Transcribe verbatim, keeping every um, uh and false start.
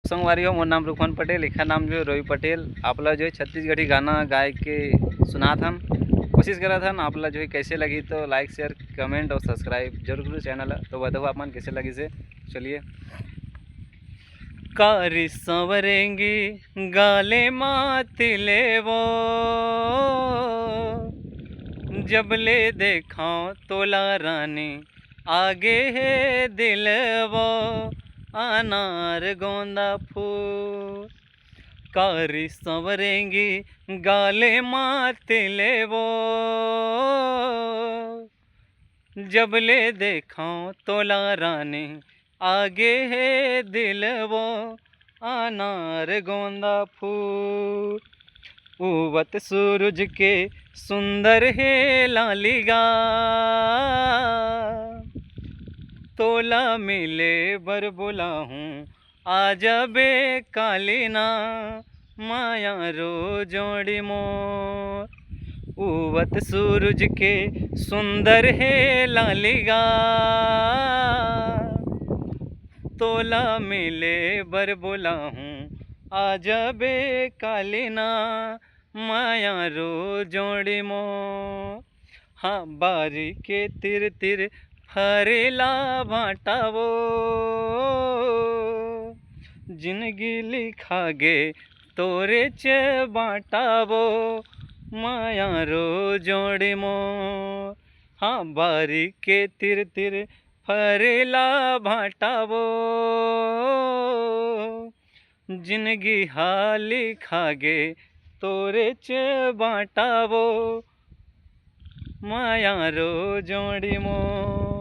संगवारी हो, मोर नाम रुखमन पटेल, एखर नाम जो रवि पटेल। आप ला जो है छत्तीसगढ़ी गाना गाए के सुनात हन, कोशिश करत हन। आप ला जो है कैसे लगी तो like, share, comment और subscribe जरूर करो channel ला। तो बताओ आप मन कैसे लगी से। चलिए। कारी संवरेंगी गाले मात लेवो, जब ले देखाओ तोला रानी आगे हे दिलवो, अनार गोंदा फूल। कारी संवरेंगी गाले मात लेवो, जब ले देखाओ तोला रानी आगे हे दिलवो, अनार गोंदा फूल। उवत सूरज के सुंदर हे लालिगा, तोला मिले बर बोलाहूँ आ जाबे काली ना, माया रो जोड़ी मोर। उवत सूरज के सुंदर हे लालिगा, तोला मिले बर बोलाहूँ आ जाबे काली ना, माया रो जोड़ी मोर। हाँ, बारी के तिर तिर फरेला भांटावो, जिनगी लिखा गे तोरे च बांटावो, माया रो जोड़ी मोर। हाँ, बारी के तिर तिर फरेला भांटावो, जिनगी हा लिखा गे तोरे च बांटावो, माया रो जोड़ी मोर।